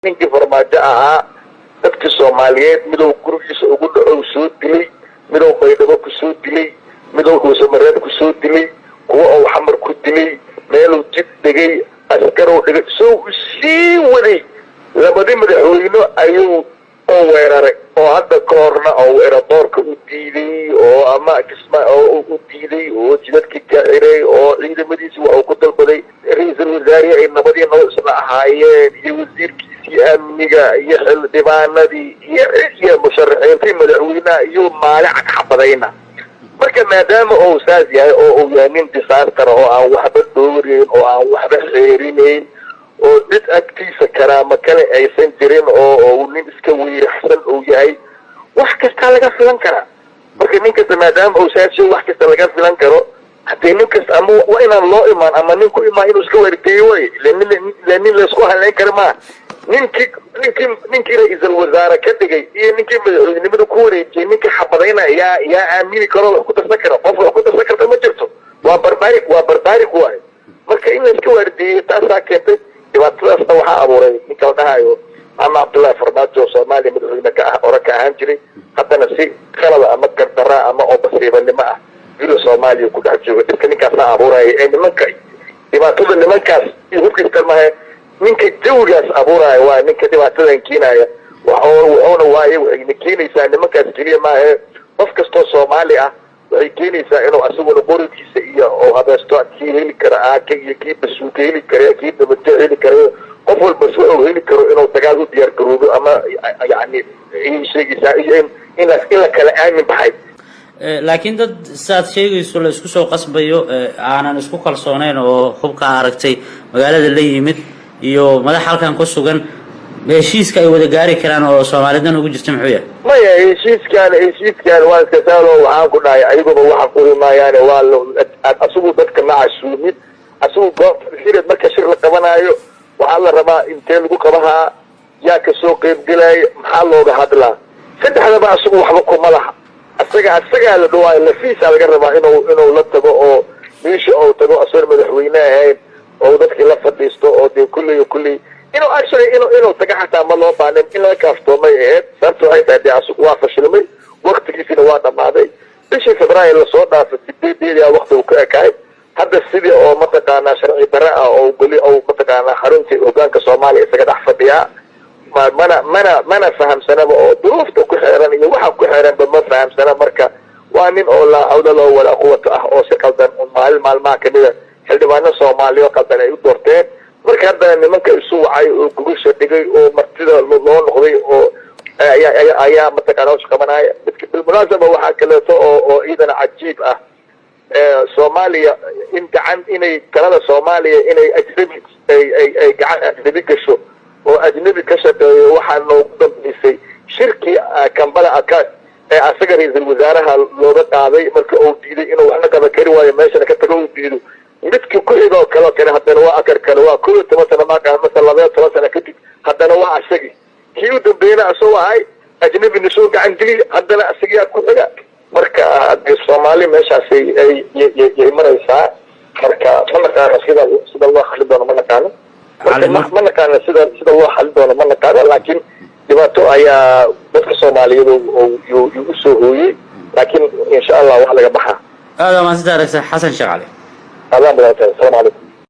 Ninkii Farmaajo ahaa, dadkii Soomaaliyeed midow gurigiisa ugu dhaco soo dilay, midow Baydhabo ku soo dilay, midow Dhuusamareeb ku soo dilay, kuwa uu Xamar ku dilay, meeluu jid dhigay, askarow dhigay, soo sii waday. Labadi madaxweyne ayuu oo weeraray, oo hadda ka horna oo airport-ka u diiday, oo ama Kisma oo u diiday, oo jidadkii ka xiray, oo ciidamadiisi waxa uu ku dalbaday ra-iisul wasaarihi ay nabadii noo isla ahaayeen iyo wasiirkiisii amniga iyo xildhibaanadii iyo musharaxiintii madaxweynaha iyo maali cagxabadayna. Marka maadaama uu saas yahay oo uu yahay nin disaster oo aan waxba dhooreyn oo aan waxba xeerinayn oo cid agtiisa karaamo kale aysan jirin, oo uu nin iska weyraxsan uu yahay, wax kastaa laga filan karaa. Marka nin kasta maadaama uu saas yahay, wax kasta laga filan karo. Haddii nin kasta ama waa inaan loo imaan ama nin ku imaan inuu iska waardeeyo way ila nin laysku haleyn kara maaha. Ninkii ra-iisul wasaare ka dhigay iyo ninkii madaxweynenimada ku wareejiyay, ninkii xabadaynaya, yaa aamini karo, wax ku darsan kara? Qof wax ku darsan karta ma jirto. Waa barbaric, waa barbaric waayo. Marka in layska waardiyeyo taasaa keentay. Dhibaatadaasna waxaa abuuray ninka la dhahayo Maxamed Cabdullaahi Farmaajo, Soomaaliya madaxweyne ka ah, ore ka ahaan jiray, haddana si qalada ama gardara ama oo basiibanimo ah villa Soomaaliya ku dhex jooga. Dhibka ninkaasaa abuuraya ee nimanka dhibaatada nimankaas iyo hubkiis mahe. Ninka jawigaas abuuraya waa ninka dhibaatadan keenaya. Wuxuuna waaye waxayna keenaysaa nimankaas keliya maahe, qof kastoo Soomaali ah waxay keenaysaa inuu asaguna qorigiisa iyo oo habeesto, kii heli kara aaka iyo kii basuuka heli kara, kii dabajo heli kara, qof walba si uu heli karo inuu dagaal u diyaar garoobo ama yani ayay sheegaysaa iyo in la kala aamin baxay. Laakiin dad saad sheegayso la isku soo qasbayo, aanan isku kalsoonayn oo hubka aragtay magaalada la yimid iyo madax halkan ku sugan, heshiiska ay wada gaari karaan oo Soomaalidan ugu jirta muxuu yahay? Maya, heshiiskan waa iska saalo. Waxaan ku dhahay ayaguba waxa quri maayaane, waa asigu dadka ma casuumin. Asigu goobta xireed marka shir la qabanaayo waxaa la rabaa intee lagu qabahaa, yaa kasoo qeybgelaayo, maxaa looga hadlaa. Saddexdaba asigu waxba kuma laha. Asagaa la dhawaayo, lafiisa laga rabaa inuu la tago oo meesha uu tago asoon madaxweyne ahayn oo dadkii la fadhiisto, oo dee kulley inuu actually inuu tago xataa ma loo baanin, in laga kaaftoomay ahayd. Sababta waxay tahay dee asigu waa fashilmay, waktigiisina waa dhamaaday. Bishii Febraayo lasoo dhaafay 8-deedii wakti uu ka ekaay. Hadda sidii oo mataqaanaa sharci darre ah oo weli oo mataqaanaa xaruntii hogaanka Soomaaliya isaga dhex fadhiyaa. Mana fahamsanaba oo duruufta ku xeeran iyo waxa ku xeeranba ma fahamsana. Marka waa nin oo laa xawla loo walaa quwata ah, oo si qaldan maalin maalmaha kamida xildhibaano Soomaaliya oo qaldan ay u doorteen. Marka haddana nimanka isu wacay oo gogosha dhigay oo martida loo noqday oo ayaa mataqaana hawsha qabanaya. Bilmunaasaba waxaa kaleeto oo ciidana cajiib ah, Soomaaliya in gacan inay talada Soomaaliya inay ajnabi ay gacan ajnabi gasho oo ajnabi ka shaqeeyo. Waxaa noogu dambeysay shirkii Kampala Accord ee asaga ra-iisul wasaaraha looga qaaday marka uu diiday inuu waxna qaban kari waayo, meeshana ka tago uu diido. Midkii ku xigoo kaleo kale haddana waa akar kale, waa 11 sano maaqaan mase 12 sano kadib, haddana waa asagii kii u dambeeyna asagoo ahay ajnabina soo gacan geliya, haddana asagiyaa ku xiga. Marka hadee Soomaali meeshaasay yay maraysaa. Marka ma naqaano sida loo xali doono, ma naqaano. Marka ma naqaano sida loo xali doono, ma naqaano. Laakiin dhibaato ayaa dadka Soomaaliyeed yuu usoo hooyey, laakiin insha Allah waa laga baxaa. Aada waa mahadsantahay, Xasan Sheekh Cali. Adaan badan. Asalaamu calaykum.